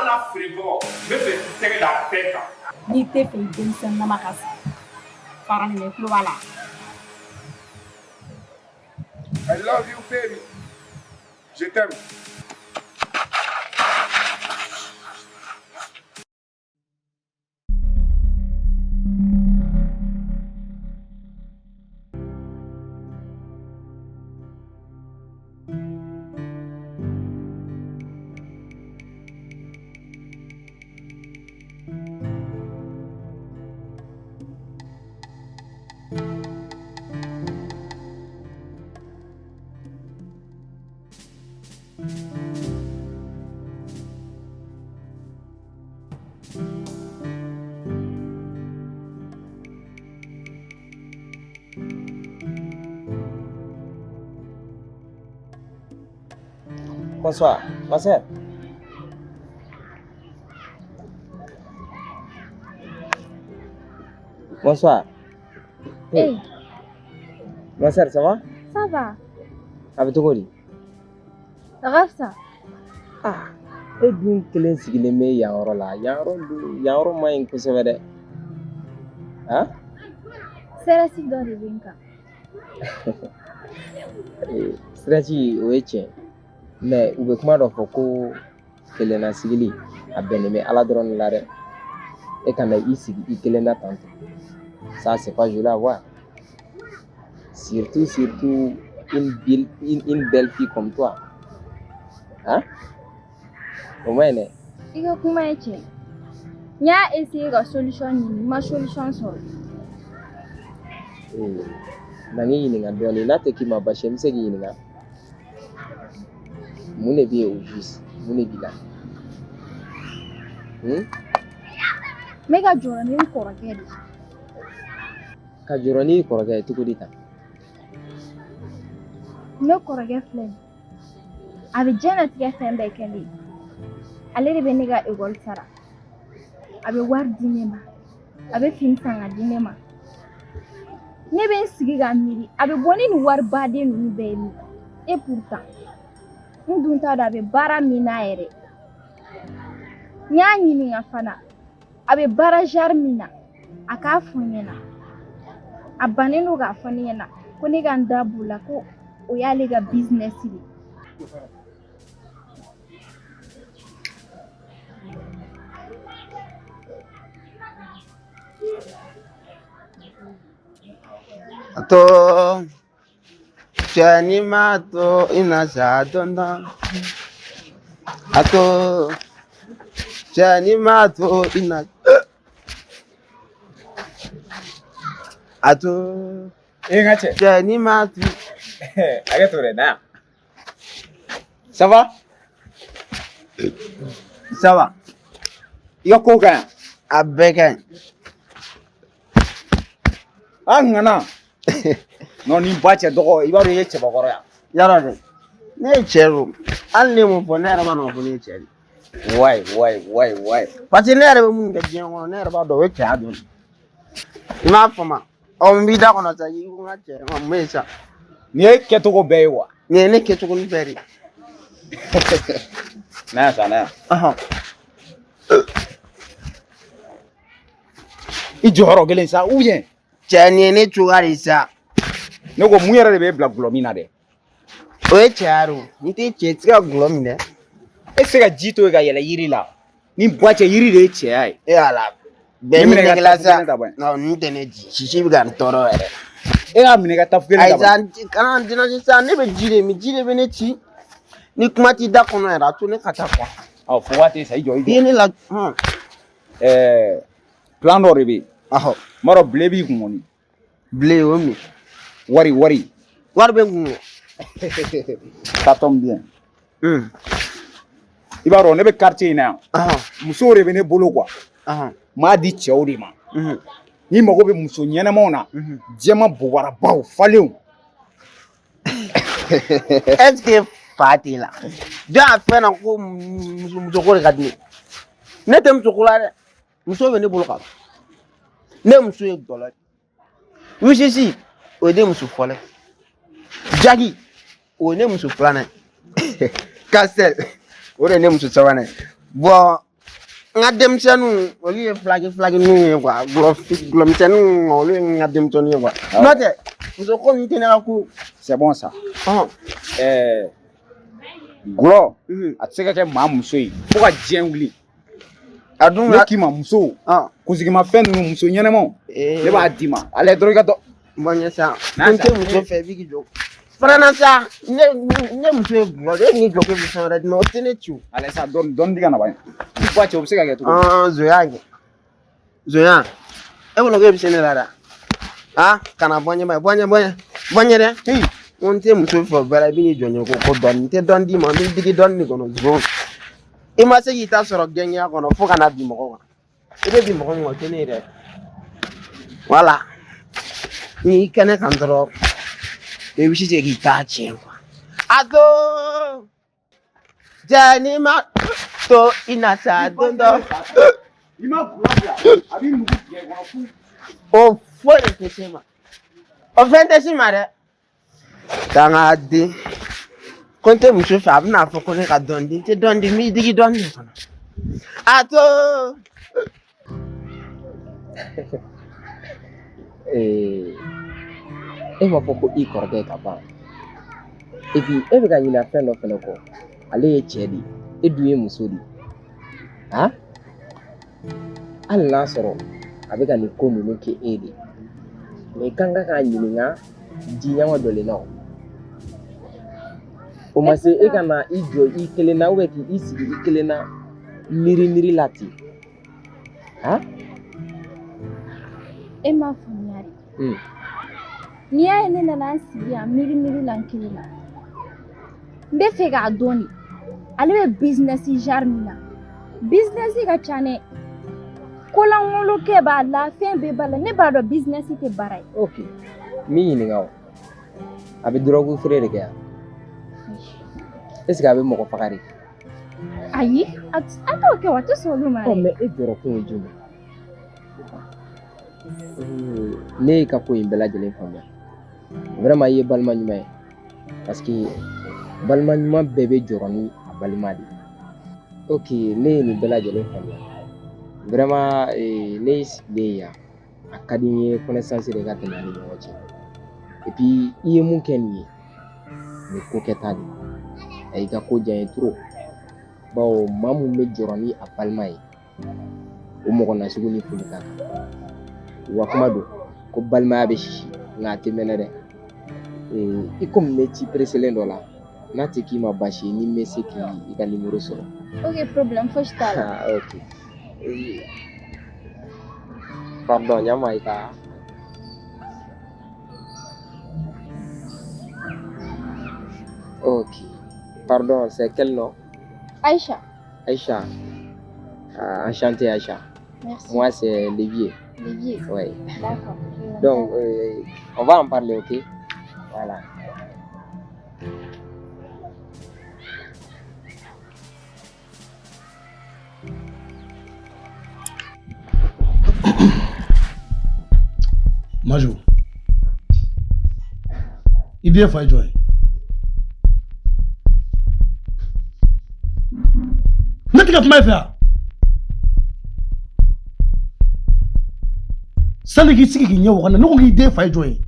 n'a feerebagaw, n bɛ fɛ k'i tɛgɛ da a bɛɛ kan. N'i tɛ fɛ i denmisɛnninama ka sa, fara nin na, i tulo b'a la. I love you, baby. Je t'aime. Bonsoir, ma sœur. Bonsoir. Hey. Ma sœur, ça va? Ça va. A bɛ cogo di? A ka fisa. Ah, e dun kelen sigilen bɛ yan yɔrɔ la. Yan yɔrɔ dun, yan yɔrɔ man ɲi kosɛbɛ dɛ. Han? Stress dɔ de bɛ n kan. Stress, o ye tiɲɛ. Mais u bɛ kuma dɔ fɔ ko kelenna sigili a bɛnnen bɛ Ala dɔrɔn de la dɛ. E kana i sigi i kelen na tan tɔ. Ça, c'est pas joli à voir. Surtout, surtout une belle fille comme toi. Hein? O ma ɲi dɛ. I ka kuma ye tiɲɛ. N y'a essayer ka solution ɲini, n ma solution sɔrɔ. Na n k'i ɲininka dɔɔnin, n'a tɛ k'i ma baasi ye, n bɛ se k'i ɲininka. Mun de bɛ yen au juste? Mun de b'i la? Hmm? N bɛ ka jɔrɔ ni n kɔrɔkɛ de ye. Ka jɔrɔ n'i kɔrɔkɛ ye cogo di tan? Ne kɔrɔkɛ filɛ nin ye. A bɛ diɲɛlatigɛ fɛn bɛɛ kɛ ne ye. Ale de bɛ ne ka ekɔli sara. A bɛ wari di ne ma. A bɛ fini san ka di ne ma. Ne bɛ n sigi ka miiri, a bɛ bɔ ni nin waribaden ninnu bɛɛ ye min? Et pourtant, n dun t'a dɔn a bɛ baara min na yɛrɛ. N y'a ɲininka fana, a bɛ baara genre min na, a k'a fɔ n ɲɛna. A bannen don k'a fɔ ne ɲɛna ko ne ka n da b'o la, ko o y'ale ka business de ye. A to cɛ n'i m'a to i na sa don dɔ. A to cɛ n'i m'a to i na. A to E n ka cɛ. Cɛ n'i m'a to. Hakɛ to dɛ, na yan. Ça va? Ça va. I ka kow ka ɲi? A bɛɛ ka ɲi. A ŋana. Non, ni ba cɛ dɔgɔ, i b'a dɔn i ye cɛbakɔrɔ yan. Yarɔ dɛ, ne ye cɛ don. Hali ne m'o fɔ, ne yɛrɛ b'a dɔn k'a fɔ ne ye cɛ de ye. Wayi, wayi, wayi, wayi. Parce que ne yɛrɛ bɛ mun kɛ diɲɛ kɔnɔ, ne yɛrɛ b'a dɔn o ye cɛya dɔ ye. I m'a faamu? Ɔ, n b'i da kɔnɔ sa, i ko n ka cɛ, ɔ mun ye sa? Nin ye kɛcogo bɛɛ ye wa? Nin ye ne kɛcogo ni bɛɛ de ye. Na yan sa, na yan. Ɔhɔn. I jɔyɔrɔ kelen sa ou bien? Cɛ, nin ye ne cogoya de ye sa. Ne ko mun yɛrɛ de b'e bila gulɔ min na dɛ? O ye cɛya de ye o. N'i tɛ cɛ, i tɛ se ka gulɔ min dɛ. E tɛ se ka ji to yen ka yɛlɛ yiri la. Ni ba cɛ, yiri de ye cɛya ye. E ala. Bɛɛ Ni ni minɛ ka negela tafu sa. kelen ta bɔ yen. Non, nin tɛ ne ji. Sisi bɛ ka n tɔɔrɔ yɛrɛ. E k'a minɛ ka tafu kelen Ayi ta bɔ sa, yen. kana n déranger sa, ne bɛ ji de min, ji de bɛ ne ci. Ni kuma t'i da kɔnɔ yɛrɛ, a to ne ka taa quoi. Ɔ, fo waati sa, i jɔ, i I ye jɔ. ne la hɔn. Ɛɛ, plan dɔ de bɛ yen. Ɔhɔ. N b'a dɔn bile b'i kun kɔni. Bile o ye mun ye? Wari, wari. Wari bɛ n kun o. Ça tombe bien. Un. I b'a dɔn ne bɛ quartier in na yan. Ɔhɔn. Musow de bɛ ne bolo quoi. Ɔhɔn. N b'a di cɛw de ma. Mhm. N'i mago bɛ muso ɲɛnamaw na, jɛman bobarabaw falenw. Est ce que fa t'e la? Jɔn y'a fɛn na ko muso musoko de ka di ne ye? Ne tɛ musoko la dɛ. Muso bɛ ne bolo ka ban. Ne muso ye dɔlɔ de. Wisisi, o ye ne muso fɔlɔ ye. Jagi, o ye ne muso filanan ye. Kasɛl, o de ye ne muso sabanan ye. Bon, N ka denmisɛnninw olu ye filaki filakininw ye quoi, gulɔmisɛnninw olu ye n ka denmisɛnninw ye quoi. N'o tɛ muso ko ninnu tɛ ne ka ko. C'est bon ça. Ɔhɔn. Ɛɛ, gulɔ a tɛ se ka kɛ maa muso ye fo ka diɲɛ wuli. A dun Ne k'i ma muso, kunsigimafɛn ninnu, muso ɲɛnɛmaw, ne b'a d'i ma. Ale dɔrɔn i ka dɔ. Bɔ n ɲɛ sa, ko n tɛ muso fɛ, i b'i k'i jɔ. Fana sa, ne muso ye gulɔ de ye, e k'i jɔ k'e bɛ fɛn wɛrɛ di ne ma, o tɛ ne ci o. Ale sa, dɔɔni dɔɔni di ka na ban. I ba cɛ, o bɛ se ka kɛ cogo di? Ɔn, zoya kɛ. Zoya, e bolo k'e bɛ se ne la dɛ. Ah, kana bɔ n ɲɛ, bɔ n ɲɛ, bɔ n ɲɛ, bɔ n ɲɛ dɛ. Hey, n ko n tɛ muso fɛ o bɛɛ la, i bɛ n'i jɔ n ɲɛ ko dɔɔni. N tɛ dɔɔni d'i ma, n b'i digi dɔɔni de kɔnɔ zon. I ma se k'i ta sɔrɔ gɛngɛnya kɔnɔ fo ka na bin mɔgɔ kan. I bɛ bin mɔgɔ min kan, o tɛ ne ye dɛ. Wala. N'i kɛnɛ kan dɔrɔn, i bɛ se k'i ta tiɲɛ quoi. A to jɛ n'i ma to i na sa don dɔ. I ma gulɔ bila, a b'i nugu tigɛ i kɔnɔ fu. O foyi de tɛ se ma. O fɛn tɛ s'i ma dɛ. Dangaden. Ko n tɛ muso fɛ, a bɛna fɔ ko ne ka dɔɔni di. N tɛ dɔɔni di, n b'i digi dɔɔni de kɔnɔ. A to. E m'a fɔ ko i kɔrɔkɛ ka ban. Et puis e bɛ ka ɲinɛ fɛn dɔ fɛnɛ kɔ. Ale ye cɛ de ye, e dun ye muso de ye. Han? Hali n'a sɔrɔ a bɛ ka nin ko ninnu kɛ e de ye. Mais i kan ka k'a ɲininka ji ɲama dɔ le na o. O ma se e ka na i jɔ i kelen na ou k'i sigi i kelen na miiri miiri la ten. Han? E m'a faamuya de. N'i y'a ye ne nana n sigi yan miiri miiri la n kelen na, n bɛ fɛ k'a dɔn de, ale bɛ business genre min na, business ka ca dɛ. Kolankolon b'a la, fɛn bɛɛ b'a la, ne b'a dɔn business tɛ baara ye. Ok, n b'i ɲininka o, a bɛ drogue feere de kɛ yan? Est ce que a bɛ mɔgɔ faga de? Ayi, a t'o kɛ, wa a tɛ sɔn olu ma dɛ. Mais e jɔrɔ kun ye jumɛn ye? Ne y'i ka ko in bɛɛ lajɛlen faamuya. Vraiment i ye balima ɲuman ye. Parce que balima ɲuman bɛɛ bɛ jɔrɔ ni a balima de ye. Ok, ne ye nin bɛɛ lajɛlen faamuya. Vraiment ne y'i sigilen yan, a ka di n ye connaissance de ka tɛmɛ an ni ɲɔgɔn cɛ. Et puis i ye mun kɛ nin ye, nin ye ko kɛta de ye. A y'i ka ko diya n ye trop. Bawo maa mun bɛ jɔrɔ ni a balima ye, o mɔgɔ nasugu ni foli ka kan. Wa kuma don ko balimaya bɛ sisi nka a tɛ mɛnɛ dɛ. I komi ne ci pereselen dɔ la, n'a tɛ k'i ma baasi ye, ni n bɛ se k'i ka nimoro sɔrɔ. Ok, problème fosi t'a la. Ok. Pardon, ɲama i ka. Ok. Pardon, c'est quel nom? Aïcha. Aïcha. Enchanté Aïcha. Merci. Moi c'est Lévier. Lévier. Oui. D'accord. Donc on va en parler, ok? Voilà. Majo, i den fa ye jɔn ye? Ne tɛ ka kuma e fɛ yan. Sani k'i sigi k'i ɲɛ waga ne ko k'i den fa ye jɔn ye?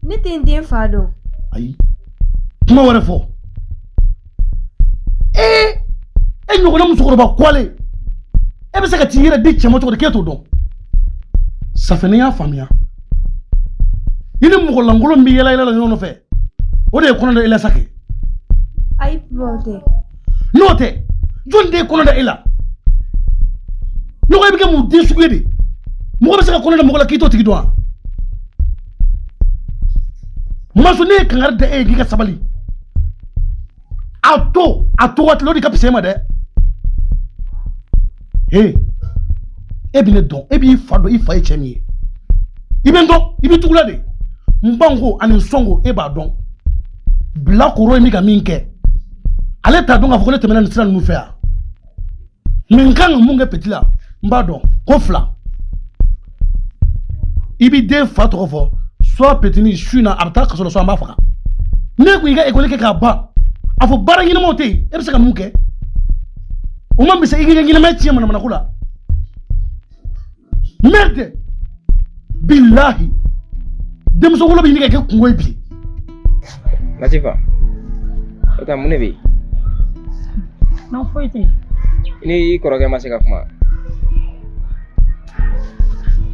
Ne tɛ n den fa dɔn. Ayi, kuma wɛrɛ fɔ. Ee, e ɲɔgɔnna musokɔrɔba kɔlen, e bɛ se ka t'i yɛrɛ di cɛ ma cogo di k'e t'o dɔn? Safinɛ, ne y'a faamuya. I ni mɔgɔ lankolon bɛ yɛlɛ yɛlɛ la ɲɔgɔn nɔfɛ, o de ye kɔnɔ da e la sa kɛ. Ayi, papa, o tɛ. N'o tɛ, jɔn de ye kɔnɔ da e la? Ne ko e bɛ kɛ mun den sugu ye de? Mɔgɔ bɛ se ka kɔnɔ da mɔgɔ la k'i t'o tigi dɔn wa? Maso, ne ye kangari da e ye k'i ka sabali. A to waati la, o de ka fisa e ma dɛ. He, e bɛ ne dɔn, e b'i fa dɔn, i fa ye cɛ min ye. I bɛ n dɔn, i bɛ tugula de. N banko ani n sɔnko e b'a dɔn. Bilakoro ye min ka min kɛ, ale t'a dɔn k'a fɔ ko ne tɛmɛna nin sira ninnu fɛ yan. Mais n kan ka mun kɛ petit la, n b'a dɔn. Ko fila, i b'i den fa tɔgɔ fɔ, soit petit ni su in na a bɛ taa kaso la, soit an b'a faga. Ne kun y'i ka ekɔli kɛ k'a ban, a fɔ baara ɲɛnamaw tɛ yen, e bɛ se ka mun kɛ? O ma misɛn i k'i ka ɲɛnamaya tiɲɛ manamanako la. Merde, bilahi, denmuso wolo bɛ ɲini ka kɛ kungo ye bi. Latifa, o ta mun de bɛ yen? Non, foyi tɛ yen. I ni i kɔrɔkɛ ma se ka kuma?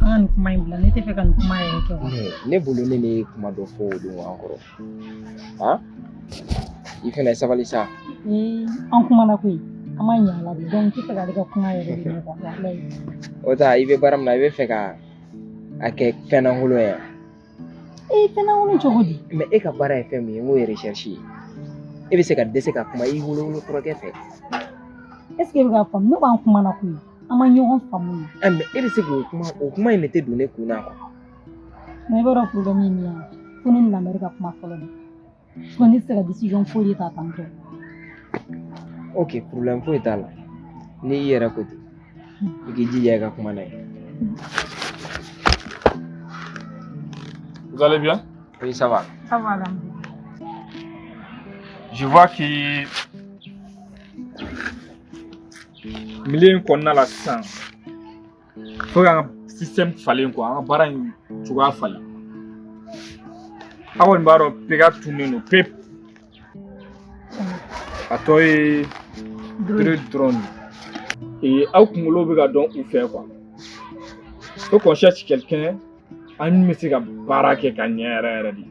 An ka nin kuma in bila, ne tɛ fɛ ka nin kuma yɛrɛ kɛ. Ne bolo ne ni kuma dɔ fɔ o don an kɔrɔ. Han? I fɛnɛ sabali sa. Ee, an kumana koyi, an ma ɲɛ a la de, donc n tɛ fɛ k'ale ka kuma yɛrɛ de mɛn quoi, walayi. O ta i bɛ baara min na, i bɛ fɛ ka a kɛ fɛn lankolon ye wa? Ee, fɛn lankolon cogo di? Mais e ka baara ye fɛn min ye, n k'o ye recherche ye. E bɛ se ka dɛsɛ ka kuma i wolowolo kɔrɔkɛ fɛ. Est ce que e bɛ k'a faamu? Ne b'an kumana koyi, an ma ɲɔgɔn faamu. Ah, mais e bɛ se k'o kuma, o kuma in de tɛ don ne kun na quoi. Mais i b'a dɔn problème ye min ye, fo ne ni Lamɛri ka kuma fɔlɔ de. Sinon ne tɛ se ka décision foyi de ta tantɔ. Ok, problème foyi t'a la. N'i yɛrɛ ko ten, i k'i jija i ka kuma n'a ye. Vous allez bien? Oui, ça va. Ça va, alhamdoulilah. Je vois que milieu in kɔnɔna la sisan, fo k'an ka système falen quoi, an ka baara in cogoya falen. Aw kɔni b'a dɔn PK tununnen don pewu. A tɔ ye Dre dɔrɔn de ye. Aw kunkolo bɛ ka dɔn u fɛ quoi. Faut qu'on cherche quelqu'un an min bɛ se ka baara kɛ ka ɲɛ yɛrɛ yɛrɛ de.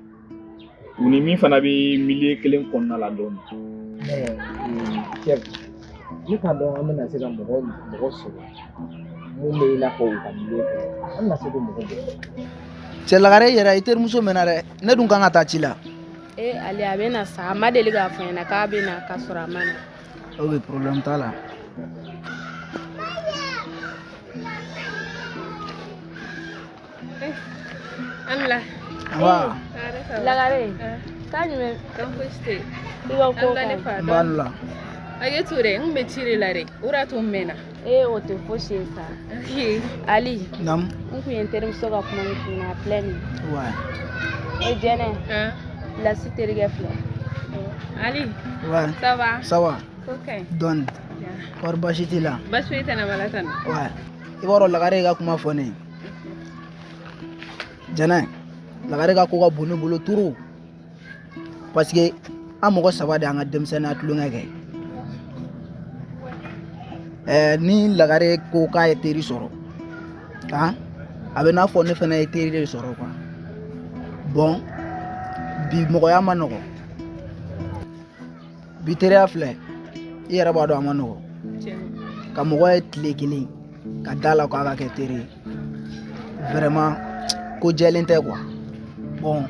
U ni min fana bɛ milieu kelen kɔnɔna la dɔɔnin. Mais chef, ne t'a dɔn an bɛna se ka mɔgɔ mɔgɔ sɔrɔ mun bɛ i n'a fɔ u ka milieu kɔnɔ. An bɛna se k'o mɔgɔ bɔ. Cɛ Lagare yɛrɛ, i terimuso mɛnna dɛ, ne dun kan ka taa ci la. Ee Ali, a bɛ na sa, a ma deli k'a fɔ n ɲɛna k'a bɛ na k'a sɔrɔ a ma na. Ok, problème t'a la. Amila. Wa. Lagare. K'a jumɛn? Kan fosi tɛ yen. I ka ko An ka ne fa N b'a la. Hakɛ to dɛ, n kun bɛ ci de la dɛ, o de y'a to n mɛnna. Ee, o tɛ fosi ye sa. Ali. Naamu. N kun ye n terimuso ka kuma min f'i ɲɛna, a filɛ nin ye. Ouais. E Jɛnɛ. Lasi terikɛ filɛ. Ali. Ouais. Ça va? Ça va. Ko ka ɲi. Dɔɔni. Kɔri baasi t'i la? Baasi foyi tɛ n na, Ala tanu. Ouais. I b'a dɔn Lagare ka kuma fɔ ne ye. Jɛnɛ, Lagare ka ko ka bon ne bolo trop. Parce que an mɔgɔ saba de y'an ka denmisɛnninya tulonkɛ kɛ. Ɛɛ, ni Lagare ko k'a ye teri sɔrɔ, han, a bɛ n'a fɔ ne fana ye teri de sɔrɔ quoi. Bon, bi mɔgɔya ma nɔgɔ. Bi teriya filɛ, i yɛrɛ b'a dɔn a ma nɔgɔ. Ka mɔgɔ ye tile kelen ka da la k'a ka kɛ teri ye, vraiment ko jɛlen tɛ quoi. Bon,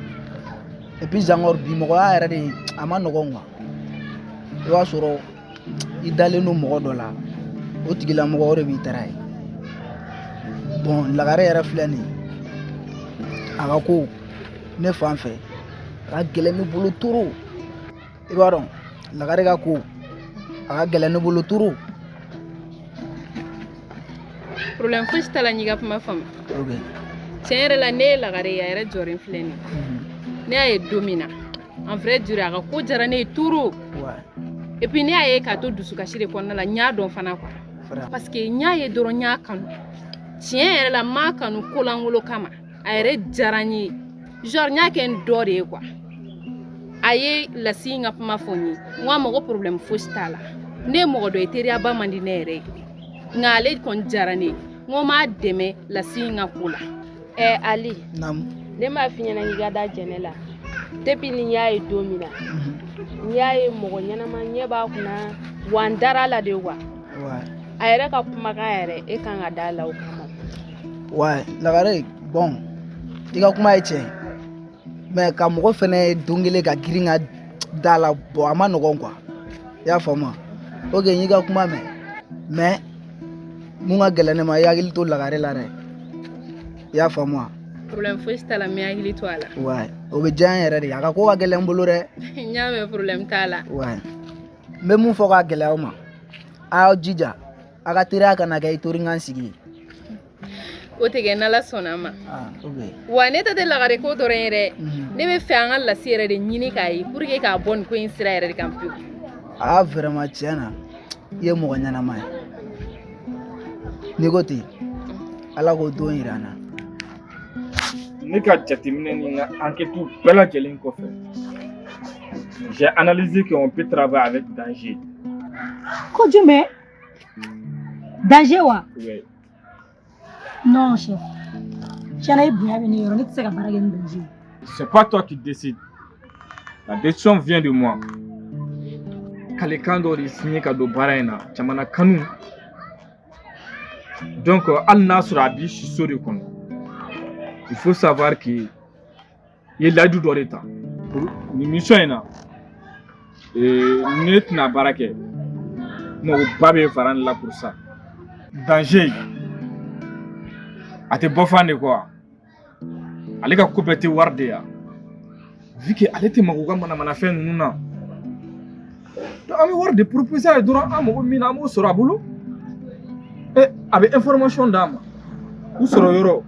et puis encore bi mɔgɔya yɛrɛ de a ma nɔgɔn quoi. I b'a sɔrɔ i dalen don mɔgɔ dɔ la, o tigilamɔgɔ o de b'i tara ye. Bon, Lagare yɛrɛ filɛ nin ye, a ka ko ne fan fɛ a ka gɛlɛn ne bolo trop. I b'a dɔn Lagare ka ko a ka gɛlɛn ne bolo trop. Problème fosi t'a la, n y'i ka kuma faamu. Ok. Tiɲɛ yɛrɛ la, ne ye Lagare ye, a yɛrɛ jɔren filɛ nin ye. Ne y'a ye don min na, en vrai dire, a ka ko diyara ne ye trop. Et puis ne y'a ye k'a to dusukasi de kɔnɔna la, n y'a dɔn fana quoi. Parce que n y'a ye dɔrɔn, n y'a kanu. Tiɲɛ yɛrɛ la, n m'a kanu kolangolo kama. A yɛrɛ diyara n ye. Genre n y'a kɛ n dɔ de ye quoi. A ye Lasi in ka kuma fɔ n ye. N ko a ma ko problème fosi t'a la. Ne ye mɔgɔ dɔ ye, teriyaba man di ne yɛrɛ ye. Nka ale kɔni diyara ne ye. N ko n b'a dɛmɛ Lasi in ka ko la. Ɛ Ali. Naamu. Ne m'a f'i ɲɛna k'i ka da Jɛnɛ la. Depuis ni n y'a ye don min na, n y'a ye mɔgɔ ɲɛnama ɲɛ b'a kunna, wa n dara a la de quoi. A yɛrɛ ka kumakan yɛrɛ, e kan ka da la o kama. Ouais, Lagare, bon, i ka kuma ye tiɲɛ ye. Mais ka mɔgɔ fɛnɛ don kelen ka girin ka da la, bon, a ma nɔgɔn quoi. I y'a faamu wa? Ok, n y'i ka kuma mɛn, mais mun ka gɛlɛn ne ma, i hakili to Lagare la dɛ. I y'a faamu wa? Problème fosi t'a la, n bɛ hakili to a la. Ouais, o bɛ diya n yɛrɛ de ye. A ka ko ka gɛlɛn n bolo dɛ. N y'a mɛn, problème t'a la. Ouais. N bɛ mun fɔ k'a gɛlɛya aw ma, a y'aw jija a ka teriya kana kɛ i tori n ka n sigi ye. O tɛ kɛ, n'Ala sɔnna a ma. Ah, ok. Wa ne ta tɛ Lagare ko dɔrɔn ye dɛ. Ne bɛ fɛ an ka Lasi yɛrɛ de ɲini k'a ye pour que k'a bɔ nin ko in sira yɛrɛ de kan pewu. Ah, vraiment, tiɲɛ na, i ye mɔgɔ ɲɛnama ye. N'i ko ten, Ala k'o don yira an na. Ne ka jateminɛ ni n ka enquête bɛɛ lajɛlen kɔfɛ, j'ai analysé qu'on peut travailler avec Danger. Ko jumɛn? Danger wa? Oui. Non, chef. Tiɲɛna, i bonya bɛ ne yɔrɔ, ne tɛ se ka baara kɛ ni Danger ye. C'est pas toi qui décides. La décision vient de moi. Kalekan dɔ de signé ka don baara in na, jamana kanu. Donc hali n'a sɔrɔ a b'i si so de kɔnɔ, il faut savoir que i ye layidu dɔ de ta. Pour nin mission in na, ne tɛna baara kɛ. Magoba bɛ fara ne la pour ça. Danger, a tɛ bɔ fan de kɔ wa? Ale ka ko bɛɛ tɛ wari de ya. Vu que ale tɛ mago ka manamanafɛn ninnu na. Donc an bɛ wari de proposer a ye dɔrɔn, an mago min na, an b'o sɔrɔ a bolo. A bɛ information d'a ma. U sɔrɔ yɔrɔ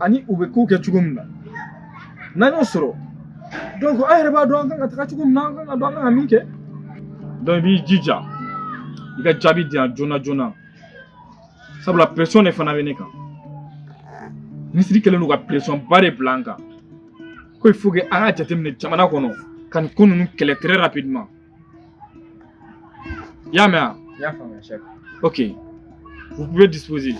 ani u bɛ kow kɛ cogo min na. N'an y'o sɔrɔ, donc an yɛrɛ b'a dɔn an kan ka taga cogo min na, an kan ka dɔn an kan ka min kɛ. Donc i b'i jija i ka jaabi di yan joona joona. Sabula pression de fana bɛ ne kan. Minisiri kɛlen don ka pression ba de bila an kan. Ko il faut que an ka jateminɛ jamana kɔnɔ ka nin ko ninnu kɛlɛ très rapidement. I y'a mɛn wa? N y'a faamuya, chef. Ok. Vous pouvez disposer.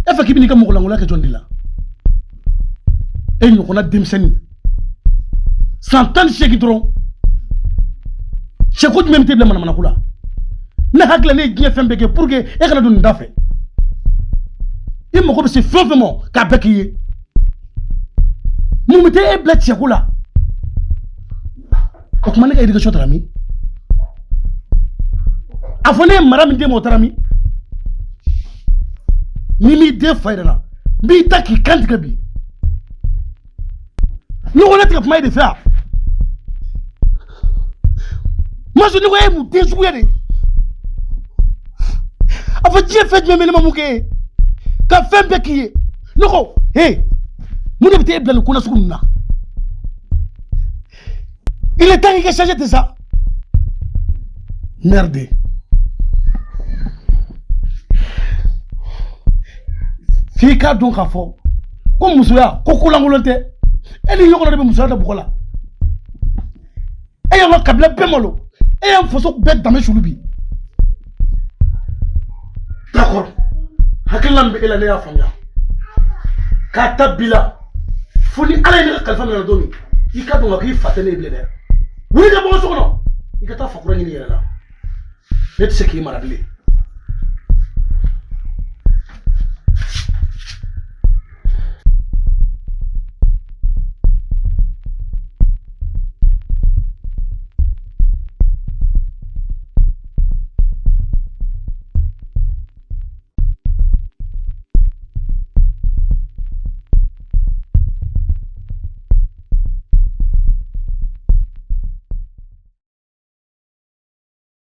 E fɛ k'i bɛ n'i ka mɔgɔlankolon kɛ jɔn de la? E ɲɔgɔnna denmisɛnnin san 18 dɔrɔn, cɛko jumɛn bɛ t'e bila manamanako la? Ne hakili la, ne ye diɲɛ fɛn bɛɛ kɛ pour que e kana don nin da fɛ. I mago bɛ se fɛn o fɛn ma, k'a bɛɛ k'i ye. Mun bɛ t'e bila cɛko la? O tuma, ne ka éducation taara min? A fɔ ne ye mara min d'e ma, o taara min? Ni m'i den fa yɛrɛ la, n b'i da k'i kan tigɛ bi. Ne ko ne tɛ ka kuma e de fɛ yan. Masu, ne ko e ye mun den suguya de ye? A fɔ diɲɛ fɛn jumɛn bɛ ne ma mun k'e ye ka fɛn bɛɛ k'i ye? Ne ko he, mun de bɛ t'e bila nin ko nasugu ninnu na? Il est temps k'i ka changer de sa merde. F'i k'a dɔn k'a fɔ ko musoya ko kolankolon tɛ. E ni ɲɔgɔn de bɛ musoya da bɔgɔ la. E y'an ka kabila bɛɛ malo, e y'an faso bɛɛ danbe sulu bi. D'accord, hakilina min bɛ e la, ne y'a faamuya. K'a ta bi la fo ni Ala ye ne ka kalifa minɛ don min, i ka dɔn k'i fa tɛ ne ye bilen dɛ. Wuli ka bɔ n ka so kɔnɔ, i ka taa fakura ɲini i yɛrɛ la. Ne tɛ se k'i mara bilen.